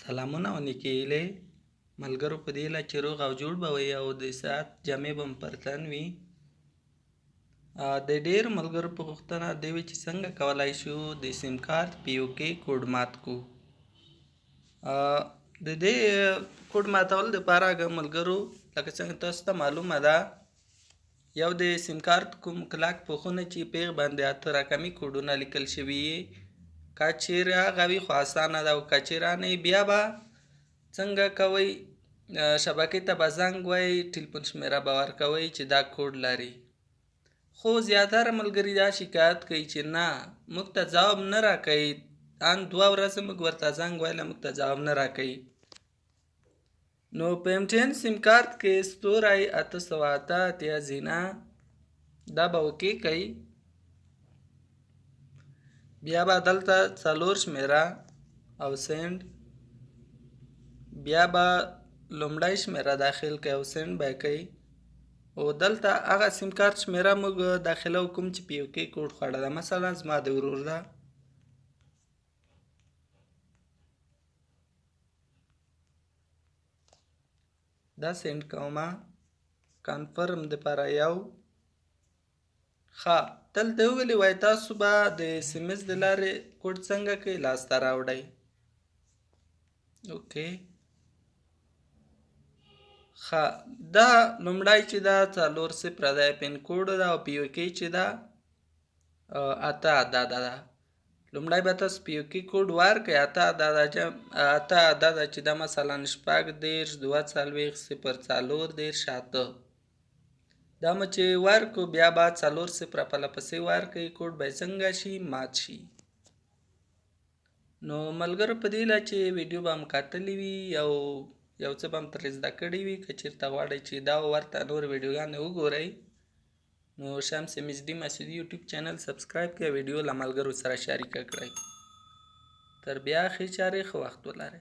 سلامونه او نیکې هیلې ملګرو، په دې هیله چې روغ او جوړ به وئ او د صحت جامې به مو پر تن وي. د ډېرو ملګرو په غوښتنه دی وي چې څنګه کولای شو د سیم کارت PUK کوډ مات کو. د دې کوډ ماتولو دپاره هغه ملګرو، لکه څنګه تاسو ته معلومه ده، یو د سیم کارت کوم کلک پوښونه چې په هغې باندې 8 رقمي کوډونه لیکل شوي، که چیرې هغه وي خو اسانه ده، او که چیرې نه وي بیا به څنګه کوئ؟ شبکې ته به زنګ وایئ، ټلیفون شمېره به ورکوئ چې دا کوډ لري. خو زیاتره ملګري دا شکایت کوي چې نه، موږ ته ځواب نه راکوي، ان 2 ورځې موږ ورته زنګ ویله، موږ ته ځواب نه راکوي. نو په MTN سیم کارت کې ستوری 888 زینه دا به okay کوي، بیا به دلته 4 شمېره او send، بیا به لومړی شمېره داخل کوي او send به یې کوي. او دلته هغه سیم کارت شمېره موږ داخلو کوم چې PUK کوډ خوړه ده، مثلا زما د ورور ده. دا send کومه، confirm دپاره یو. ښه، دلته ویلي وای تاسو به د SMS د لارې کوډ څنګه کوئ لاسته راوړئ. okay، ښه، دا لومړی چې دا 4 صفره دی PIN code ده، او PUK چې ده 8 عدده ده. لومړی به تاسو PUK کوډ ورکړئ، 8 عدده چې دا مثلا 36 42 0 4 30 8، دا مو چې ورکړو بیا به 4 صفره پله پسې ورکړئ، کوډ به یې څنګه شي؟ مات شي. نو ملګرو په دې هیله چې ویډیو به هم کتلې وي او یو څه به هم ترې زده کړي وي. که چېرته غواړئ چې دا ورته نورې ویډیوګانې وګورئ، نو شمس MSD مسعودي YouTube channel subscribe کړئ، ویډیو له ملګرو سره شریکه کړئ. تر بیا ښې چارې، ښه وخت ولرئ.